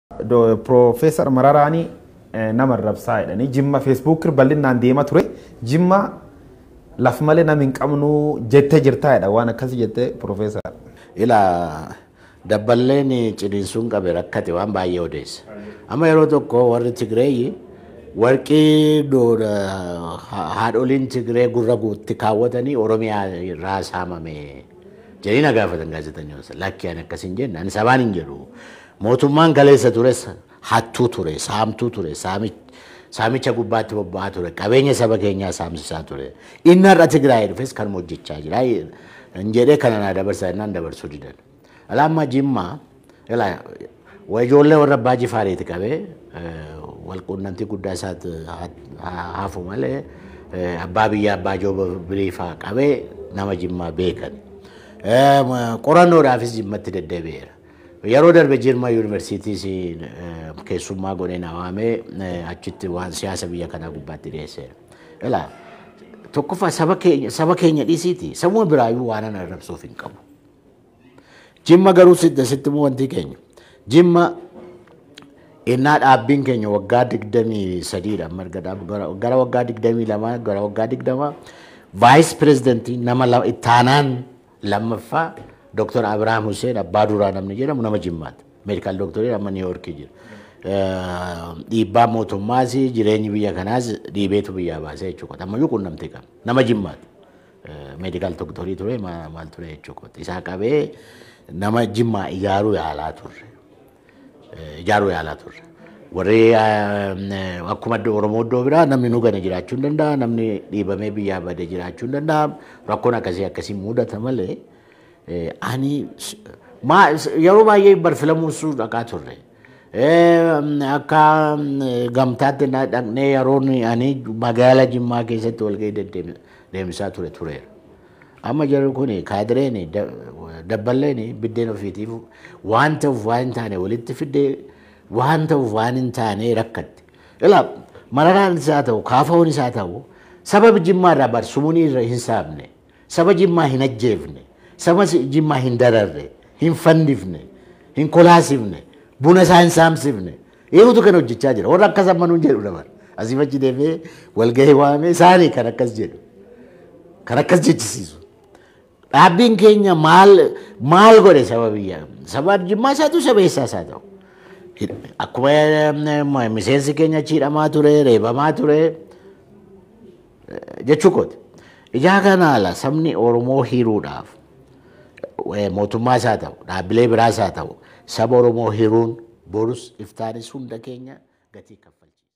Piroofeesar Mararaanii nama arrabsaa jedhanii Jimma Facebook bal'inaan deema ture. Jimma laf malee nama hin qabnu jettee jirtaa jedha, waan akkasii jettee, Piroofeesar. Ilaa, dabballeen ciniinsuun qabe rakkate waan baay'ee odeessa. Amma yeroo tokko warri Tigireeyi warqii haadholiin Tigiree gurra guutti kaawwatanii Oromiyaa irraa saamame jedhanii na gaafatan gaazexeessitoota. Lakki, ani akkas hin jenne, ani sabaan hin jedhu. Mootummaan kaleessa tures hattuu ture, saamtuu ture, saamicha gubbaatti bobba'aa ture, qabeenya saba keenyaa saamsisaa ture. Inni har'a Tigraay dhufes kanuma hojjechaa jira. Hin jedhee kana naa dabarsaa jennaan dabarsuu didan. Alaa amma Jimmaa ilaa ijoollee warra Abbaa Jifaariiti qabee wal quunnamtii guddaa isaatti hafu malee abbaa biyya abbaa jooba biriifaa qabee nama Jimmaa beekan. Qorannoodhaafis Jimmatti deddeebi'eera. Yeroo darbe Jimma Yuunivarsiitiis keessummaa godhee na waamee achitti waan siyaasa biyya kanaa gubbaatti dhiyeesseera. Ilaa, tokkoffaa saba keenya dhiisiiti sabuma biraayyuu waan ana arrabsuuf hin qabu. Jimma garuu sitti immoo wanti keenya. Jimma innaa dhaabbiin keenya waggaa 23dha marga gara waggaa 22, gara waggaa 20, vice presidentii nama ittaanaan lammaffaa Dr. Abrahaam Hussein Abbaa Duraa namni jedhamu nama Jimmaati. Medical doctorii amma New Yorkii jira. Dhiibbaa mootummaas jireenyi biyya kanaas dhiibeetu biyyaa baasee jechuudha. Ammayyuu quunnamtii qaba. Nama Jimmaati. Medical doctorii ture, maal ture jechuudha. Isaa qabee nama Jimmaa ijaaruu yaalaa turre. Ijaaruu yaalaa turre. Warri akkuma Oromoo iddoo biraa namni nu gane jiraachuu hin danda'a, namni dhiibamee biyyaa bade jiraachuu hin danda'a. Rakkoon akkasii akkasii mudata malee ani yeroo baay'ee barfilamuusuu dhaqaa turre. Akka gamtaatti dhaqnee yeroon ani magaalaa Jimmaa keessatti walgahii deemsisaa ture tureera. Amma jarri kun kaadireen dabballeen biddeen ofiitiif waan ta'uuf waan hin taane walitti fiddee waan ta'uuf waan hin taane rakkatti. Ilaa, Mararaan isaa ta'u, Kaafaa'uun isaa ta'u, saba Jimmaa irraa barsumuun irra hin saamne, saba Jimmaa hin ajjeefne, saba Jimmaa hin dararre, hin fannifne, hin kolaasifne, buna isaa hin saamsifne. Eenyutu kana hojjechaa jira? Warra akkas ammanuun jedhu dabar. Asii achi deemee walgahii waamee isaanii kan akkas jedhu. Kan akkas jechisiisu. Dhaabbiin keenya maal maal godhe saba biyyaa? Saba Jimmaa isaa ta'u, saba eessaa isaa ta'u. Akkuma miseensi keenya achi hidhamaa ture, reebamaa ture jechuu kooti. Ijaa kana ala sabni Oromoo hiruudhaaf mootummaa isaa ta'u, dhaabbilee biraas haa ta'u, saba Oromoo hiruun borus iftaanis hunda keenya gatii kaffalchiisa.